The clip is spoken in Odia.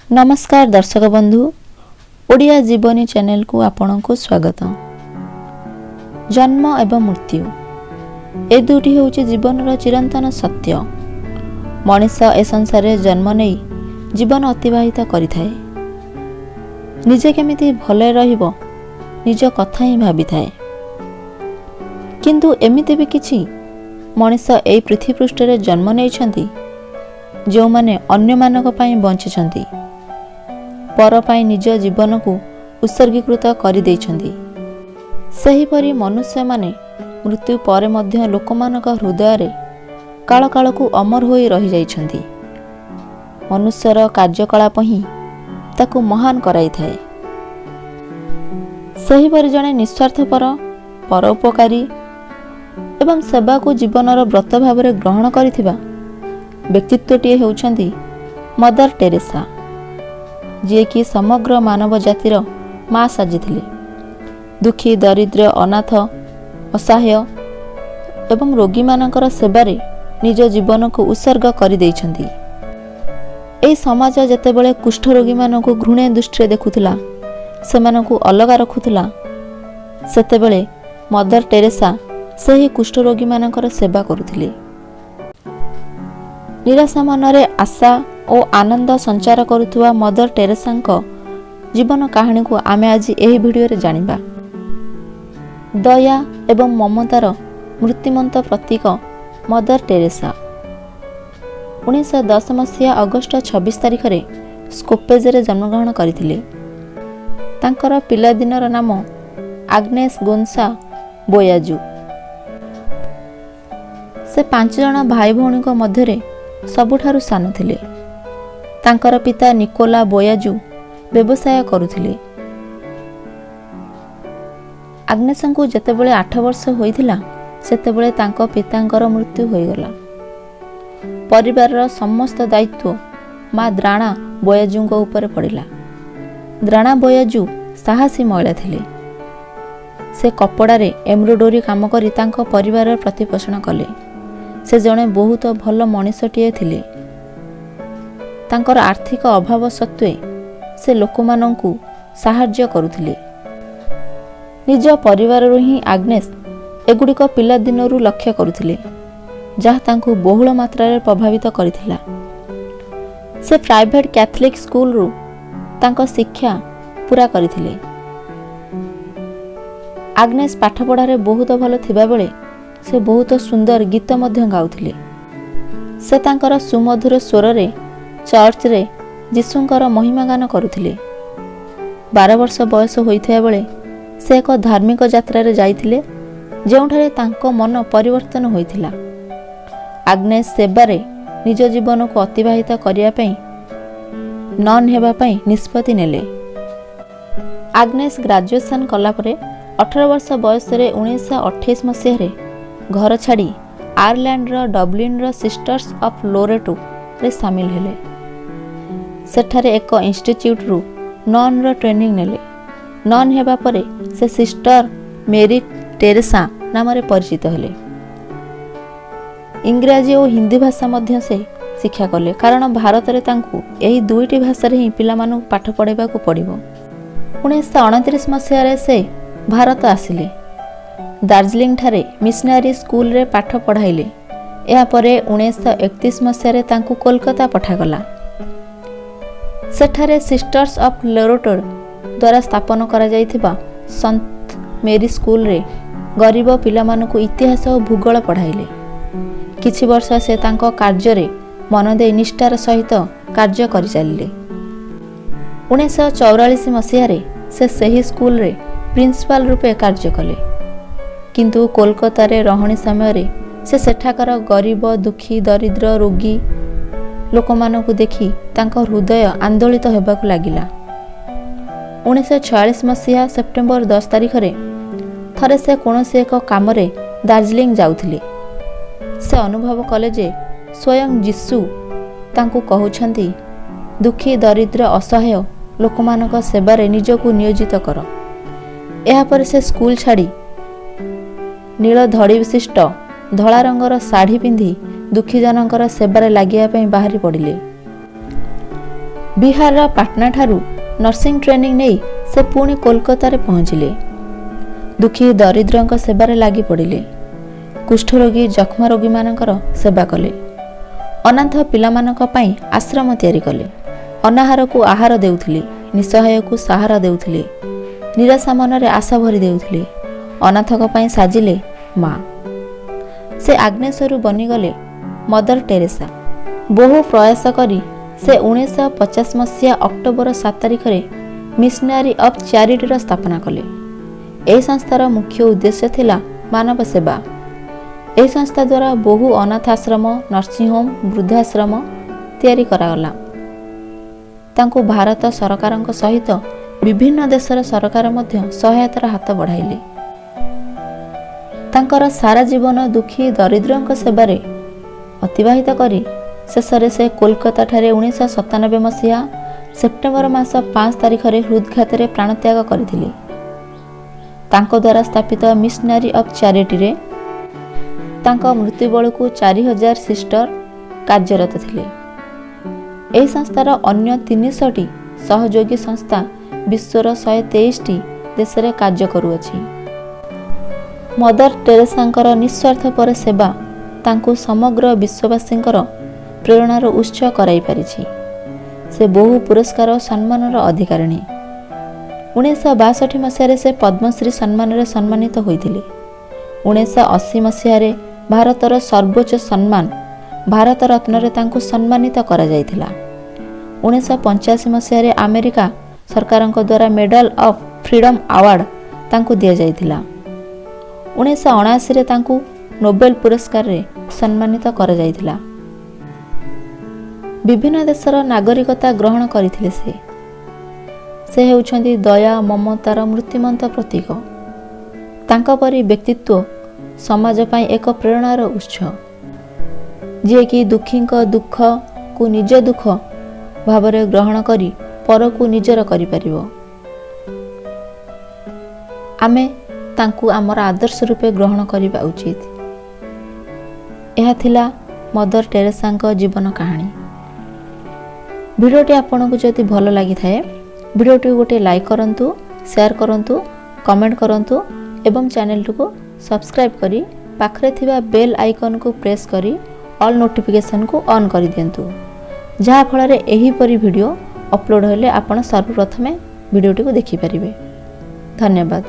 ନମସ୍କାର ଦର୍ଶକ ବନ୍ଧୁ, ଓଡ଼ିଆ ଜୀବନୀ ଚ୍ୟାନେଲକୁ ଆପଣଙ୍କୁ ସ୍ୱାଗତ। ଜନ୍ମ ଏବଂ ମୃତ୍ୟୁ, ଏ ଦୁଇଟି ହେଉଛି ଜୀବନର ଚିରନ୍ତନ ସତ୍ୟ। ମଣିଷ ଏ ସଂସାରରେ ଜନ୍ମ ନେଇ ଜୀବନ ଅତିବାହିତ କରିଥାଏ। ନିଜେ କେମିତି ଭଲରେ ରହିବ, ନିଜ କଥା ହିଁ ଭାବିଥାଏ। କିନ୍ତୁ ଏମିତି ବି କିଛି ମଣିଷ ଏଇ ପୃଥିବୀ ପୃଷ୍ଠରେ ଜନ୍ମ ନେଇଛନ୍ତି, ଯେଉଁମାନେ ଅନ୍ୟମାନଙ୍କ ପାଇଁ ବଞ୍ଚିଛନ୍ତି, ପର ପାଇଁ ନିଜ ଜୀବନକୁ ଉତ୍ସର୍ଗୀକୃତ କରିଦେଇଛନ୍ତି। ସେହିପରି ମନୁଷ୍ୟମାନେ ମୃତ୍ୟୁ ପରେ ମଧ୍ୟ ଲୋକମାନଙ୍କ ହୃଦୟରେ କାଳ କାଳକୁ ଅମର ହୋଇ ରହିଯାଇଛନ୍ତି। ମନୁଷ୍ୟର କାର୍ଯ୍ୟକଳାପ ହିଁ ତାକୁ ମହାନ କରାଇଥାଏ। ସେହିପରି ଜଣେ ନିସ୍ୱାର୍ଥପର, ପରୋପକାରୀ ଏବଂ ସେବାକୁ ଜୀବନର ବ୍ରତ ଭାବରେ ଗ୍ରହଣ କରିଥିବା ବ୍ୟକ୍ତିତ୍ୱଟିଏ ହେଉଛନ୍ତି ମଦର ଟେରେସା, ଯିଏକି ସମଗ୍ର ମାନବ ଜାତିର ମା ସାଜିଥିଲେ। ଦୁଃଖୀ, ଦରିଦ୍ର, ଅନାଥ, ଅସହାୟ ଏବଂ ରୋଗୀମାନଙ୍କର ସେବାରେ ନିଜ ଜୀବନକୁ ଉତ୍ସର୍ଗ କରିଦେଇଛନ୍ତି। ଏହି ସମାଜ ଯେତେବେଳେ କୁଷ୍ଠରୋଗୀମାନଙ୍କୁ ଘୃଣ୍ୟ ଦୃଷ୍ଟିରେ ଦେଖୁଥିଲା, ସେମାନଙ୍କୁ ଅଲଗା ରଖୁଥିଲା, ସେତେବେଳେ ମଦର ଟେରେସା ସେହି କୁଷ୍ଠରୋଗୀମାନଙ୍କର ସେବା କରୁଥିଲେ। ନିରାଶା ମନରେ ଆଶା ଓ ଆନନ୍ଦ ସଞ୍ଚାର କରୁଥିବା ମଦର ଟେରେସାଙ୍କ ଜୀବନ କାହାଣୀକୁ ଆମେ ଆଜି ଏହି ଭିଡ଼ିଓରେ ଜାଣିବା। ଦୟା ଏବଂ ମମତାର ମୂର୍ତ୍ତିମନ୍ତ ପ୍ରତୀକ ମଦର ଟେରେସା 1910 ମସିହା ଅଗଷ୍ଟ 26 ତାରିଖରେ ସ୍କୋପେଜରେ ଜନ୍ମଗ୍ରହଣ କରିଥିଲେ। ତାଙ୍କର ପିଲାଦିନର ନାମ ଆଗ୍ନେସ୍ ଗୋନ୍ସା ବୋୟାଜୁ। ସେ ପାଞ୍ଚ ଜଣ ଭାଇ ଭଉଣୀଙ୍କ ମଧ୍ୟରେ ସବୁଠାରୁ ସାନ ଥିଲେ। ତାଙ୍କର ପିତା ନିକୋଲା ବୋୟାଜୁ ବ୍ୟବସାୟ କରୁଥିଲେ। ଆଗ୍ନେସଙ୍କୁ ଯେତେବେଳେ 8 ବର୍ଷ ହୋଇଥିଲା, ସେତେବେଳେ ତାଙ୍କ ପିତାଙ୍କର ମୃତ୍ୟୁ ହୋଇଗଲା। ପରିବାରର ସମସ୍ତ ଦାୟିତ୍ୱ ମା ଦ୍ରାଣା ବୋୟାଜୁଙ୍କ ଉପରେ ପଡ଼ିଲା। ଦ୍ରାଣା ବୋୟାଜୁ ସାହସୀ ମହିଳା ଥିଲେ। ସେ କପଡ଼ାରେ ଏମ୍ବ୍ରୋଡୋରୀ କାମ କରି ତାଙ୍କ ପରିବାରର ପ୍ରତିପୋଷଣ କଲେ। ସେ ଜଣେ ବହୁତ ଭଲ ମଣିଷଟିଏ ଥିଲେ। ତାଙ୍କର ଆର୍ଥିକ ଅଭାବ ସତ୍ତ୍ୱେ ସେ ଲୋକମାନଙ୍କୁ ସାହାଯ୍ୟ କରୁଥିଲେ। ନିଜ ପରିବାରରୁ ହିଁ ଆଗ୍ନେସ୍ ଏଗୁଡ଼ିକ ପିଲାଦିନରୁ ଲକ୍ଷ୍ୟ କରୁଥିଲେ, ଯାହା ତାଙ୍କୁ ବହୁଳ ମାତ୍ରାରେ ପ୍ରଭାବିତ କରିଥିଲା। ସେ ପ୍ରାଇଭେଟ୍ କ୍ୟାଥଲିକ୍ ସ୍କୁଲରୁ ତାଙ୍କ ଶିକ୍ଷା ପୂରା କରିଥିଲେ। ଆଗ୍ନେସ୍ ପାଠପଢ଼ାରେ ବହୁତ ଭଲ ଥିବାବେଳେ ସେ ବହୁତ ସୁନ୍ଦର ଗୀତ ମଧ୍ୟ ଗାଉଥିଲେ। ସେ ତାଙ୍କର ସୁମଧୁର ସ୍ୱରରେ ଚର୍ଚ୍ଚରେ ଯୀଶୁଙ୍କର ମହିମା ଗାନ କରୁଥିଲେ। 12 ବର୍ଷ ବୟସ ହୋଇଥିବା ବେଳେ ସେ ଏକ ଧାର୍ମିକ ଯାତ୍ରାରେ ଯାଇଥିଲେ, ଯେଉଁଠାରେ ତାଙ୍କ ମନ ପରିବର୍ତ୍ତନ ହୋଇଥିଲା। ଆଗ୍ନେସ୍ ସେବାରେ ନିଜ ଜୀବନକୁ ଅତିବାହିତ କରିବା ପାଇଁ ନନ୍ ହେବା ପାଇଁ ନିଷ୍ପତ୍ତି ନେଲେ। ଆଗ୍ନେସ୍ ଗ୍ରାଜୁଏସନ୍ କଲା ପରେ 18 ବର୍ଷ ବୟସରେ 1928 ମସିହାରେ ଘର ଛାଡ଼ି ଆୟାରଲ୍ୟାଣ୍ଡର ଡବ୍ଲିନର ସିଷ୍ଟର୍ସ ଅଫ୍ ଲୋରେଟୋରେ ସାମିଲ ହେଲେ। ସେଠାରେ ଏକ ଇନଷ୍ଟିଚ୍ୟୁଟରୁ ନନ୍ର ଟ୍ରେନିଂ ନେଲେ। ନନ୍ ହେବା ପରେ ସେ ସିଷ୍ଟର ମେରି ଟେରେସା ନାମରେ ପରିଚିତ ହେଲେ। ଇଂରାଜୀ ଓ ହିନ୍ଦୀ ଭାଷା ମଧ୍ୟ ସେ ଶିକ୍ଷା କଲେ, କାରଣ ଭାରତରେ ତାଙ୍କୁ ଏହି ଦୁଇଟି ଭାଷାରେ ହିଁ ପିଲାମାନଙ୍କୁ ପାଠ ପଢ଼ାଇବାକୁ ପଡ଼ିବ। 1929 ମସିହାରେ ସେ ଭାରତ ଆସିଲେ। ଦାର୍ଜିଲିଂଠାରେ ମିଶନାରୀ ସ୍କୁଲରେ ପାଠ ପଢ଼ାଇଲେ। ଏହାପରେ 1931 ମସିହାରେ ତାଙ୍କୁ କୋଲକାତା ପଠାଗଲା। ସେଠାରେ ସିଷ୍ଟର୍ସ ଅଫ୍ ଲୋରେଟୋ ଦ୍ୱାରା ସ୍ଥାପନ କରାଯାଇଥିବା ସନ୍ତ ମେରି ସ୍କୁଲରେ ଗରିବ ପିଲାମାନଙ୍କୁ ଇତିହାସ ଓ ଭୂଗୋଳ ପଢ଼ାଇଲେ। କିଛି ବର୍ଷ ସେ ତାଙ୍କ କାର୍ଯ୍ୟରେ ମନ ଦେଇ ନିଷ୍ଠାର ସହିତ କାର୍ଯ୍ୟ କରିଚାଲିଲେ। 1944 ମସିହାରେ ସେ ସେହି ସ୍କୁଲରେ ପ୍ରିନ୍ସିପାଲ ରୂପେ କାର୍ଯ୍ୟ କଲେ। କିନ୍ତୁ କୋଲକାତାରେ ରହଣି ସମୟରେ ସେ ସେଠାକାର ଗରିବ, ଦୁଃଖୀ, ଦରିଦ୍ର, ରୋଗୀ ଲୋକମାନଙ୍କୁ ଦେଖି ତାଙ୍କ ହୃଦୟ ଆନ୍ଦୋଳିତ ହେବାକୁ ଲାଗିଲା। 1946 ମସିହା ସେପ୍ଟେମ୍ବର 10 ତାରିଖରେ ଥରେ ସେ କୌଣସି ଏକ କାମରେ ଦାର୍ଜିଲିଂ ଯାଉଥିଲେ। ସେ ଅନୁଭବ କଲେ ଯେ ସ୍ୱୟଂ ଯୀଶୁ ତାଙ୍କୁ କହୁଛନ୍ତି, "ଦୁଃଖୀ, ଦରିଦ୍ର, ଅସହାୟ ଲୋକମାନଙ୍କ ସେବାରେ ନିଜକୁ ନିୟୋଜିତ କର।" ଏହାପରେ ସେ ସ୍କୁଲ ଛାଡ଼ି ନୀଳ ଧଡ଼ି ବିଶିଷ୍ଟ ଧଳା ରଙ୍ଗର ଶାଢ଼ୀ ପିନ୍ଧି ଦୁଃଖୀଜନଙ୍କର ସେବାରେ ଲାଗିବା ପାଇଁ ବାହାରି ପଡ଼ିଲେ। ବିହାରର ପାଟନାଠାରୁ ନର୍ସିଂ ଟ୍ରେନିଂ ନେଇ ସେ ପୁଣି କୋଲକାତାରେ ପହଞ୍ଚିଲେ। ଦୁଃଖୀ ଦରିଦ୍ରଙ୍କ ସେବାରେ ଲାଗି ପଡ଼ିଲେ। କୁଷ୍ଠରୋଗୀ, ଯକ୍ଷ୍ମା ରୋଗୀମାନଙ୍କର ସେବା କଲେ। ଅନାଥ ପିଲାମାନଙ୍କ ପାଇଁ ଆଶ୍ରମ ତିଆରି କଲେ। ଅନାହାରକୁ ଆହାର ଦେଉଥିଲେ, ନିଃସହାୟକୁ ସାହାରା ଦେଉଥିଲେ, ନିରାଶା ମନରେ ଆଶା ଭରି ଦେଉଥିଲେ। ଅନାଥଙ୍କ ପାଇଁ ସାଜିଲେ ମା। ସେ ଆଗ୍ନେଶ୍ୱରୁ ବନିଗଲେ ମଦର ଟେରେସା। ବହୁ ପ୍ରୟାସ କରି ସେ 1950 ମସିହା ଅକ୍ଟୋବର 7 ତାରିଖରେ ମିଶନାରୀ ଅଫ୍ ଚ୍ୟାରିଟିର ସ୍ଥାପନା କଲେ। ଏହି ସଂସ୍ଥାର ମୁଖ୍ୟ ଉଦ୍ଦେଶ୍ୟ ଥିଲା ମାନବ ସେବା। ଏହି ସଂସ୍ଥା ଦ୍ୱାରା ବହୁ ଅନାଥ ଆଶ୍ରମ, ନର୍ସିଂହୋମ୍, ବୃଦ୍ଧାଶ୍ରମ ତିଆରି କରାଗଲା। ତାଙ୍କୁ ଭାରତ ସରକାରଙ୍କ ସହିତ ବିଭିନ୍ନ ଦେଶର ସରକାର ମଧ୍ୟ ସହାୟତାର ହାତ ବଢ଼ାଇଲେ। ତାଙ୍କର ସାରା ଜୀବନ ଦୁଃଖୀ ଦରିଦ୍ରଙ୍କ ସେବାରେ ଅତିବାହିତ କରି ଶେଷରେ ସେ କୋଲକାତାଠାରେ 1997 ମସିହା ସେପ୍ଟେମ୍ବର ମାସ 5 ତାରିଖରେ ହୃଦଘାତରେ ପ୍ରାଣତ୍ୟାଗ କରିଥିଲେ। ତାଙ୍କ ଦ୍ୱାରା ସ୍ଥାପିତ ମିଶନାରୀ ଅଫ୍ ଚ୍ୟାରିଟିରେ ତାଙ୍କ ମୃତ୍ୟୁ ବେଳକୁ 4000 ସିଷ୍ଟର କାର୍ଯ୍ୟରତ ଥିଲେ। ଏହି ସଂସ୍ଥାର ଅନ୍ୟ 300ଟି ସହଯୋଗୀ ସଂସ୍ଥା ବିଶ୍ୱର 123ଟି ଦେଶରେ କାର୍ଯ୍ୟ କରୁଅଛି। ମଦର ଟେରେସାଙ୍କର ନିସ୍ୱାର୍ଥପର ସେବା ତାଙ୍କୁ ସମଗ୍ର ବିଶ୍ୱବାସୀଙ୍କର ପ୍ରେରଣାର ଉତ୍ସ କରାଇପାରିଛି। ସେ ବହୁ ପୁରସ୍କାର ଓ ସମ୍ମାନର ଅଧିକାରିଣୀ। 1962 ମସିହାରେ ସେ ପଦ୍ମଶ୍ରୀ ସମ୍ମାନରେ ସମ୍ମାନିତ ହୋଇଥିଲେ। 1980 ମସିହାରେ ଭାରତର ସର୍ବୋଚ୍ଚ ସମ୍ମାନ ଭାରତ ରତ୍ନରେ ତାଙ୍କୁ ସମ୍ମାନିତ କରାଯାଇଥିଲା। 1985 ମସିହାରେ ଆମେରିକା ସରକାରଙ୍କ ଦ୍ୱାରା ମେଡାଲ ଅଫ୍ ଫ୍ରିଡମ୍ ଆୱାର୍ଡ ତାଙ୍କୁ ଦିଆଯାଇଥିଲା। 1979ରେ ତାଙ୍କୁ ନୋବେଲ ପୁରସ୍କାରରେ ସମ୍ମାନିତ କରାଯାଇଥିଲା। ବିଭିନ୍ନ ଦେଶର ନାଗରିକତା ଗ୍ରହଣ କରିଥିଲେ ସେ। ସେ ହେଉଛନ୍ତି ଦୟା ମମତାର ମୂର୍ତ୍ତିମନ୍ତ ପ୍ରତୀକ। ତାଙ୍କ ପରି ବ୍ୟକ୍ତିତ୍ୱ ସମାଜ ପାଇଁ ଏକ ପ୍ରେରଣାର ଉତ୍ସ, ଯିଏକି ଦୁଃଖୀଙ୍କ ଦୁଃଖକୁ ନିଜ ଦୁଃଖ ଭାବରେ ଗ୍ରହଣ କରି ପରକୁ ନିଜର କରିପାରିବ। ଆମେ ତାଙ୍କୁ ଆମର ଆଦର୍ଶ ରୂପେ ଗ୍ରହଣ କରିବା ଉଚିତ। ଏହା ଥିଲା ମଦର ଟେରେସାଙ୍କ ଜୀବନ କାହାଣୀ। ଭିଡ଼ିଓଟି ଆପଣଙ୍କୁ ଯଦି ଭଲ ଲାଗିଥାଏ, ଭିଡ଼ିଓଟିକୁ ଗୋଟିଏ ଲାଇକ୍ କରନ୍ତୁ, ସେୟାର କରନ୍ତୁ, କମେଣ୍ଟ କରନ୍ତୁ ଏବଂ ଚ୍ୟାନେଲଟିକୁ ସବସ୍କ୍ରାଇବ୍ କରି ପାଖରେ ଥିବା ବେଲ୍ ଆଇକନ୍କୁ ପ୍ରେସ୍ କରି ଅଲ୍ ନୋଟିଫିକେସନ୍କୁ ଅନ୍ କରିଦିଅନ୍ତୁ, ଯାହାଫଳରେ ଏହିପରି ଭିଡ଼ିଓ ଅପଲୋଡ଼ ହେଲେ ଆପଣ ସର୍ବପ୍ରଥମେ ଭିଡ଼ିଓଟିକୁ ଦେଖିପାରିବେ। ଧନ୍ୟବାଦ।